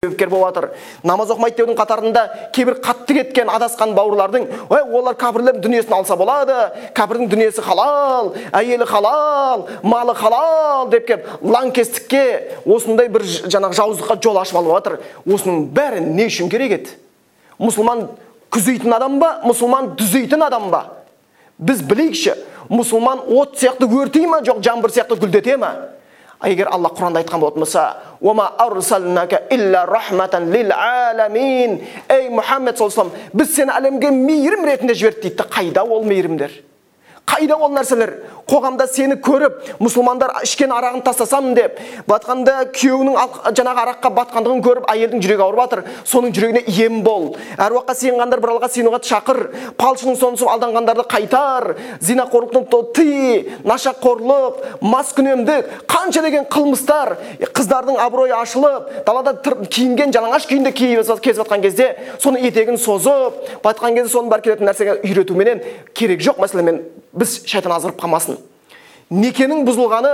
Себепкер болып жатыр. Намаз оқымайды деудің қатарында кейбір қатты кеткен адасқан бауырлардың, ой, олар кәпірлердің дүниесін алса болады, кәпірдің дүниесі халал, әйелі халал, малы халал деп келіп лаңкестікке, осындай бір жаңағы жауыздыққа жол ашып алып жатыр. Осының бәрі не үшін керек еді? Мұсылман күзейтін адам ба, мұсылман түзейтін адам ба? Біз білейікші, мұсылман от сияқты өртей ма, жоқ жаңбыр сияқты гүлдете ма? Егер Алла Құранда айтқан болатын болса, «Уама арсалнака илля рахматан лил аламин». Ей Мұхаммед саллаллаху алейхи вассалам, біз сені әлемге мейірім ретінде жібердік дейді. Қайда ол мейірімдер? Қайда ол нәрселер? Қоғамда сені көріп, мұсылмандар ішкен арағын тастасам деп, батқанда күйеуінің жаңағы араққа батқандығын көріп, әйелдің жүрегі ауырып жатыр, соның жүрегіне ем бол. Әруаққа сыйынғандар бір Аллаға сыйынуға шақыр, палшының сонысы алданғандарды қайтар, зинақорлықтан тый, нашақорлық, маскүнемдік, қанша деген қылмыстар, қыздардың абыройы ашылып, далада киінген жалаңаш күйінде кезіп жатқан кезде, соны етегін созып, батқан кезде соның бәрі келетін нәрсеге үйретуменен керек жоқ мәселемен біз шайтан азғырып қалмасын. Некенің бұзылғаны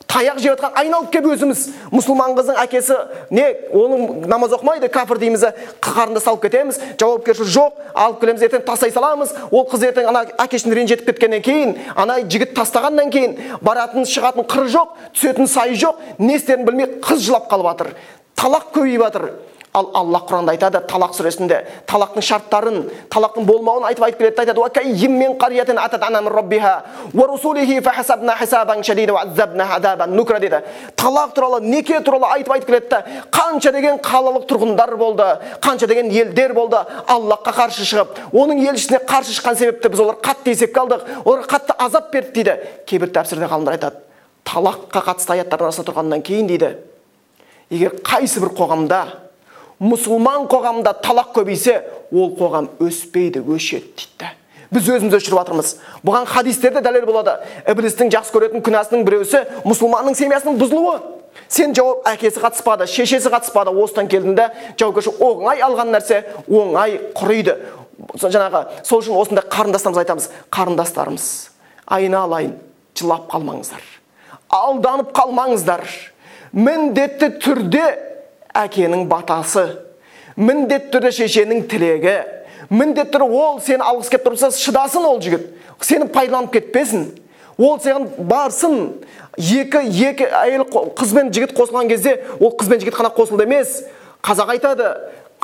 таяқ жеп жатқан айналып келіп өзіміз мұсылман қыздың әкесі не оның намаз оқымайды кәпір дейміз, қарында салып кетеміз, жауапкершілік жоқ, алып келеміз, ертең тастай саламыз. Ол қыз ертең ана әкесін ренжітіп кеткеннен кейін, ана жігіт тастағаннан кейін баратын шығатын қыры жоқ, түсетін сайы жоқ, не істерін білмей қыз жылап қалып жатыр. Талақ көбейіп жатыр. Ал Алла Құранда айтады, Талақ сүресінде талақтың шарттарын, талақтың болмауын айтып айтып келеді, айтады: "Уа каййим мин қариятин атат ан амри раббиха уа русулихи фахасабна хисабан шадида уа аззабна азабан нукра" деді. Талақ туралы, неке туралы айтып айтып келеді. Қанша деген қалалық тұрғындар болды, қанша деген елдер болды, Аллахқа қарсы шығып, оның елшісіне қарсы шыққан себепті біз олар қатты есепке алдық, оларға қатты азап бердік дейді. Кейбір тәпсірде ғалымдар айтады, талаққа қатысты аяттардың арасында тұрғаннан кейін дейді, егер қайсы бір қоғамда мұсылман қоғамында талақ көбейсе, ол қоғам өспейді, өшеді дейді. Біз өзіміз өшіріп жатырмыз. Бұған хадистерде дәлел болады. Іблістің жақсы көретін күнәсінің біреусі мұсылманның семьясының бұзылуы. Сен жауап әкесі қатыспады, шешесі қатыспады, осыдан келдің де жауапкершілік оңай алған нәрсе оңай құриды. Жаңағы, сол үшін осындай қарындастарымыз айтамыз, қарындастарымыз, айналайын, жылап қалмаңыздар, алданып қалмаңыздар. Міндетті түрде әкенің батасы, міндетті түрде шешенің тілегі, міндетті түрде ол сені алғысы келіп тұрса, шыдасын ол жігіт, сені пайдаланып кетпесін, ол саған барсын. Екі әйел, қыз бен жігіт қосылған кезде, ол қыз бен жігіт қана қосылды емес. Қазақ айтады,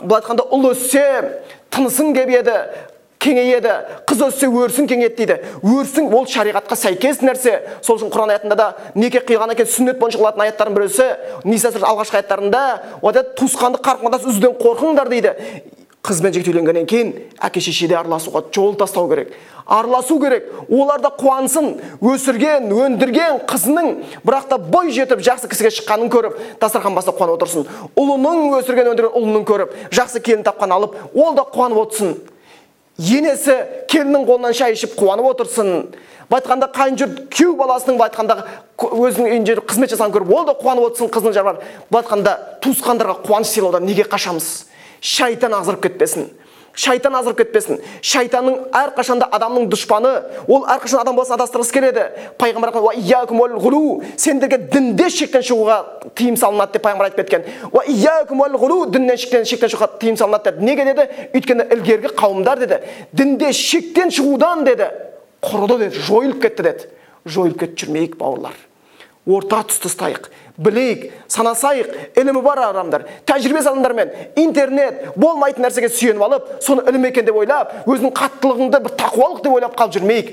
былай айтқанда, ұл өссе тынысын кеп еді, кеңейеді, қыз өссе өрсін кеңейеді дейді. Өрсін ол шариғатқа сәйкес нәрсе. Сол үшін Құран аятында да неке қиғаннан кейін сүннет бойынша қылатын аяттардың біреусі Ниса сүресі алғашқы аяттарында ол айтады, туысқандық қарым-қатынас үзуден қорқыңдар дейді. Қыз бен жігіт үйленгеннен кейін әке шеше де араласуға жол тастау керек. Араласу керек. Олар да қуансын, өсірген, өндірген қызының бірақ та бой жетіп жақсы кісіге шыққанын көріп, дастархан басында қуанып отырсын. Ұлының өсірген, өндірген ұлының көріп, жақсы келін тапқан алып, ол да қуанып отырсын. Енесі келіннің қолынан шай ішіп қуанып отырсын. Былай айтқанда қайын жұрт күйеу баласының былай айтқанда өзінің үйінде жүріп қызмет жасағанын көріп, ол да қуанып отырсын, қызының жары бар. Былай айтқанда туысқандарға қуаныш сыйлаудан неге қашамыз? Шайтан азғырып кетпесін. Шайтан азғырып кетпесін. Шайтанның әрқашанда адамның дұшпаны, ол әрқашан адам баласын адастырғысы келеді. Пайғамбар айтқан, «Уа иякум уал ғулу», сендерге дінде шектен шығуға тыйым салынады деп пайғамбар айтып кеткен. «Уа иякум уал ғулу», діннен шектен шығуға тыйым салынады деп. Неге деді? Өйткені ілгергі қауымдар деді, дінде шектен шығудан деді, құрыды деді, жойылып кетті деді. Жойылып кетіп жүрмейік, бауырлар. Орта тұсты ұстайық, білейік, санасайық. Ілімі бар адамдар, тәжірибесі адамдармен интернет болмайтын нәрсеге сүйеніп алып, соны ілім екен деп ойлап, өзінің қаттылығыңды бір тақуалық деп ойлап қалып жүрмейік.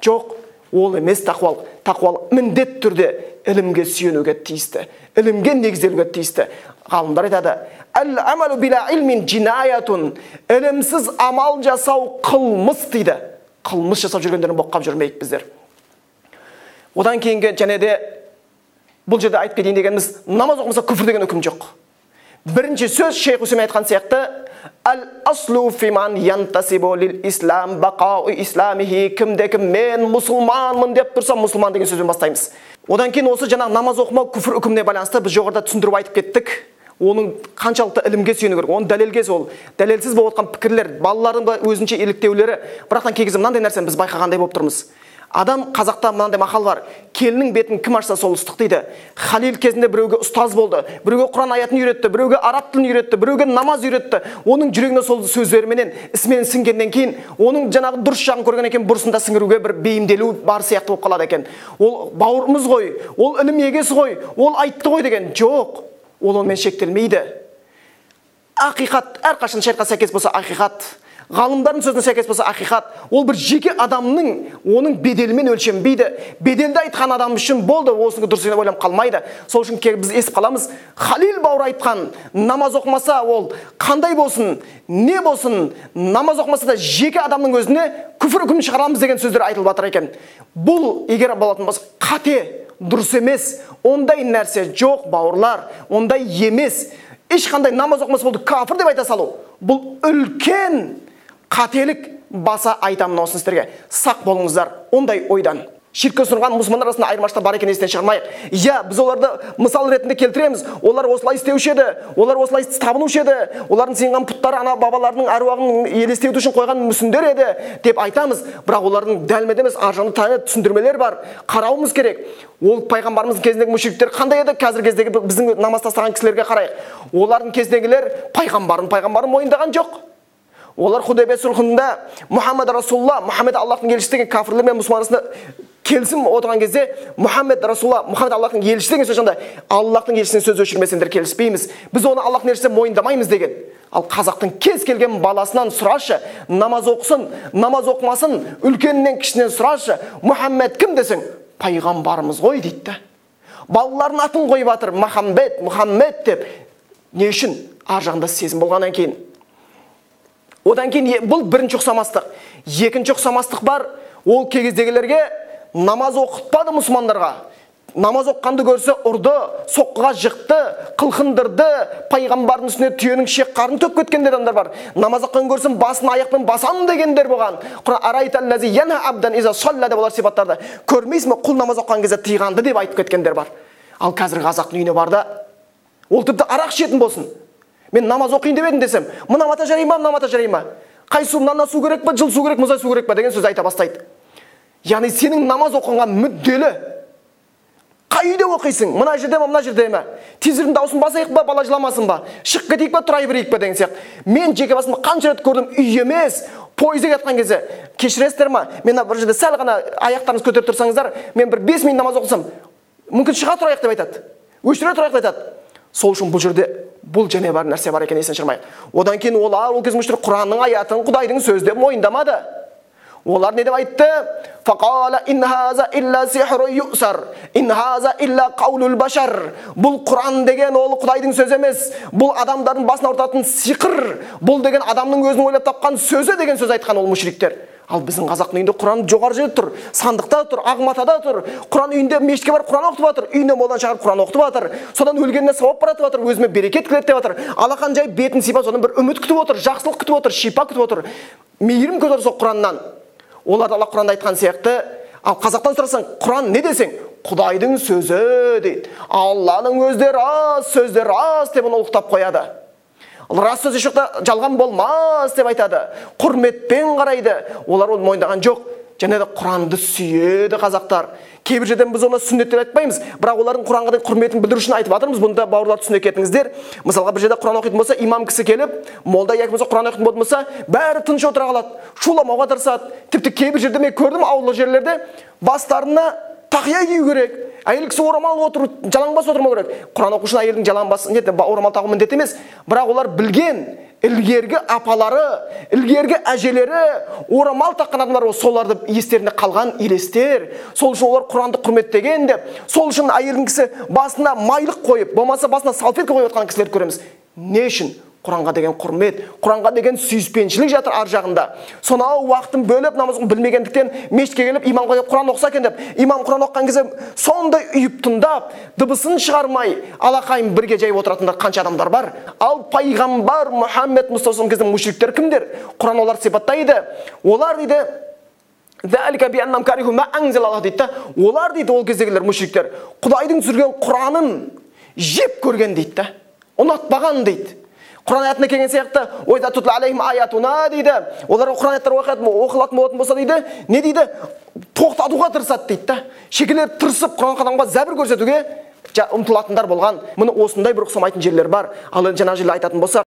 Жоқ, ол емес тақуалық. Тақуалық міндетті түрде ілімге сүйенуге тиісті, ілімге негізделуге тиісті. Ғалымдар айтады, «Әл-амалу била илмин жинаятун», ілімсіз амал жасау қылмыс дейді. Қылмыс жасап жүргендерін боққап жүрмейік біздер. Одан кейінгі және де бұл жерде айтып кетейін дегеніміз, намаз оқымаса күфір деген үкім жоқ. Бірінші сөз Шейх Усеймин айтқан сияқты, «Әл-аслу фиман янтасибу лил ислам бақау исламихи», кімде кім мен мұсылманмын деп тұрса, мұсылман деген сөзбен бастаймыз. Одан кейін осы жаңағы намаз оқымау күфір үкіміне байланысты біз жоғарыда түсіндіріп айтып кеттік. Оның қаншалықты ілімге сүйену керек, оның дәлелге, ол дәлелсіз болып отқан пікірлер, балалардың да өзінше еліктеулері. Бірақтан кей кезде мынандай нәрсені біз байқағандай болып тұрмыз. Адам, қазақта мынандай мақал бар, келіннің бетін кім ашса сол ыстық дейді. Халил кезінде біреуге ұстаз болды, біреуге Құран аятын үйретті, біреуге араб тілін үйретті, біреуге намаз үйретті. Оның жүрегіне сол сөздеріменен, ісіменен сіңгеннен кейін, оның жаңағы дұрыс жағын көрген екен, бұрысында сіңіруге бір бейімделу бар сияқты болып қалады екен. Ол бауырымыз ғой, ол ілім егесі ғой, ол айтты ғой деген. Жоқ, ол онымен шектелмейді. Ақиқат әрқашан шариғатқа сәйкес болса ақиқат, ғалымдардың сөзіне сәйкес болса ақиқат. Ол бір жеке адамның, оның беделімен өлшенбейді. Беделді айтқан адам үшін болды, осыны дұрыс деп ойланып қалмайды. Сол үшін біз естіп қаламыз, Халил бауыр айтқан, намаз оқымаса ол қандай болсын, не болсын, намаз оқымаса да жеке адамның өзіне күфір үкімін шығарамыз деген сөздер айтылып жатыр екен. Бұл егер болатын болса қате, дұрыс емес. Ондай нәрсе жоқ, бауырлар, ондай емес. Ешқандай намаз оқымаса болды кәпір деп айта салу, бұл үлкен қателік. Баса айтамын осыны сіздерге, сақ болыңыздар ондай ойдан. Ширкке ұсынған мұсылмандар арасында айырмашылық бар екенін естен шығармайық. Иә, біз оларды мысал ретінде келтіреміз. Олар осылай істеуші еді, олар осылай табынушы еді, олардың сыйынған пұттары ана бабаларының әруағын елестету үшін қойған мүсіндер еді деп айтамыз. Бірақ олардың дәлме-дәл емес, ар жағында тағы түсіндірмелер бар, қарауымыз керек. Ол пайғамбарымыздың кезіндегі мүшриктер қандай еді? Қазіргі кездегі біздің намаз тастаған кісілерге қарайық. Олардың кезіндегілер пайғамбарын мойындаған жоқ. Олар Худайбия сұлхында Мұхаммед Расулла, Мұхаммед Аллахтың елшісі деген кәпірлер мен мұсылман арасында келісім отырған кезде Мұхаммед Расулла, Мұхаммед Аллахтың елшісі деген сөз жанында Аллахтың елшісінің сөзі өшірмесеңдер келіспейміз, біз оны Аллахтың елшісі мойындамаймыз деген. Ал қазақтың кез келген баласынан сұрашы, намаз оқысын, намаз оқымасын, үлкенінен кішісінен сұрашы, Мұхаммед кім десең, пайғамбарымыз ғой дейді. Балаларының атын қойып жатыр, Мұхаммед, Мұхаммед деп. Не үшін? Ар жағында сезім болғаннан кейін. Одан кейін бұл бірінші ұқсамастық. Екінші ұқсамастық бар, ол кей кездегілерге намаз оқытпады мұсылмандарға. Намаз оққанды көрсе ұрды, соққыға жықты, қылқындырды, пайғамбардың үстіне түйенің шек қарын төкіп кеткен адамдар бар. Намаз оққан көрсін басын аяқпен басамын дегендер болған. Деп олар сипаттарды. Көрмейсің бе, құл намаз оққан кезде тыйғанды деп айтып кеткендер бар. Ал қазір қазақтың үйіне барда, ол тіпті арақ ішетін болсын. Мен намаз оқиын деп едім десем, мына мата жарай ма, мына мата жарай ма? Қай су, мынаннан су керек па, жылы су керек, мұздай су керек па деген сөз айта бастайды. Яғни сенің намаз оқығанға мүдделі. Қай үйде оқисың? Мына жерде ме, мына жерде ме? Телевизордың дауысын басайық па, бала жыламасын ба? Шығып кетейік па, тұра берейік па деген сияқты. Мен жеке басым қанша рет көрдім, үй емес, пойызда жатқан кезде, кешіресіздер ма? Мен бір жерде сәл ғана аяқтарыңызды көтеріп тұрсаңыздар, мен бір 5 минут намаз оқысам, мүмкін шыға тұрайық деп айтады. Өшіре тұрайық деп айтады. Сол үшін бұл жерде бұл және бар нәрсе бар екенін естен шығармайық. Одан кейін олар ол кез мүшриктер Құранның аятын Құдайдың сөзі деп мойындамады. Олар не деп айтты? Фақала ин хаза илла сихру юсар, ин хаза илла қаулул башар. Бұл Құран деген ол Құдайдың сөзі емес, бұл адамдардың басын ауыртатын сиқыр, бұл деген адамның өзінің ойлап тапқан сөзі деген сөз айтқан ол мүшриктер. Ал біздің қазақтың үйінде Құран жоғары жерде тұр, сандықта тұр, ақ матада тұр. Құран үйінде мешітке барып Құран оқытып жатыр, үйіне молдан шығарып Құран оқытып жатыр. Содан өлгеніне сауап баратып жатыр, өзіме берекет келеді деп жатыр. Алақан жайып бетін сипап, содан бір үміт күтіп отыр, жақсылық күтіп отыр, шипа күтіп отыр, мейірім күтіп отыр сол Құраннан. Олар Алла Құранда айтқан сияқты. Ал қазақтан сұрасаң, Құран не десең, Құдайдың сөзі дейді. Алланың өзі де рас, сөзі де рас деп оны ұлықтап қояды. Рас сөз еш уақытта жалған болмас деп айтады. Құрметпен қарайды. Олар оны мойындаған жоқ. Және де Құранды сүйеді қазақтар. Кейбір жерден біз оны сүннет деп айтпаймыз, бірақ олардың Құранға деген құрметін білдіру үшін айтып жатырмыз. Бұны да бауырлар түсіне кетіңіздер. Мысалға бір жерде Құран оқитын болса, имам кісі келіп, молда яки болмаса Құран оқитын болатын болса, бәрі тыныш отыра қалады, шуламауға тырысады. Тіпті кейбір жерде мен көрдім, ауылдық жерлерде бастарына тақия кию керек. Әйел кісі орамал отыру, жалаңбас отырмау керек. Құран оқушының әйелдің жалаңбас, не, орамал тағу міндет емес. Бірақ олар білген ілгергі апалары, ілгергі әжелері орамал таққан адамдар, соларды естерінде қалған елестер. Сол үшін олар Құранды құрметтеген деп, сол үшін әйелдің кісі басына майлық қойып, болмаса басына салфетка қойып жатқан кісілерді көреміз. Не үшін? Құранға деген құрмет, Құранға деген сүйіспеншілік жатыр ар жағында. Сонау уақытын бөліп намаз оқуын білмегендіктен мешітке келіп имамға келіп Құран оқыса екен деп, имам Құран оқыған кезде сондай үйіп тыңдап, дыбысын шығармай, алақайын бірге жайып отыратындар қанша адамдар бар. Ал пайғамбар Мұхаммед Мұстафа кезінде мушриктер кімдер? Құран оларды сипаттайды. Олар дейді, дейді, олар дейді ол кездегілер мушриктер Құдайдың түсірген Құранын жеп көрген дейді, ұнатпаған дейді. Құран аятына келген сияқты, дейді, оларға Құран аяттары оқылатын болатын болса дейді, не дейді? Тоқтатуға тырысады дейді да. Шекелер тырысып Құран адамға зәбір көрсетуге ұмтылатындар болған. Мұны осындай бір ұқсамайтын жерлер бар. Ал енді жаңа жерде айтатын болсақ,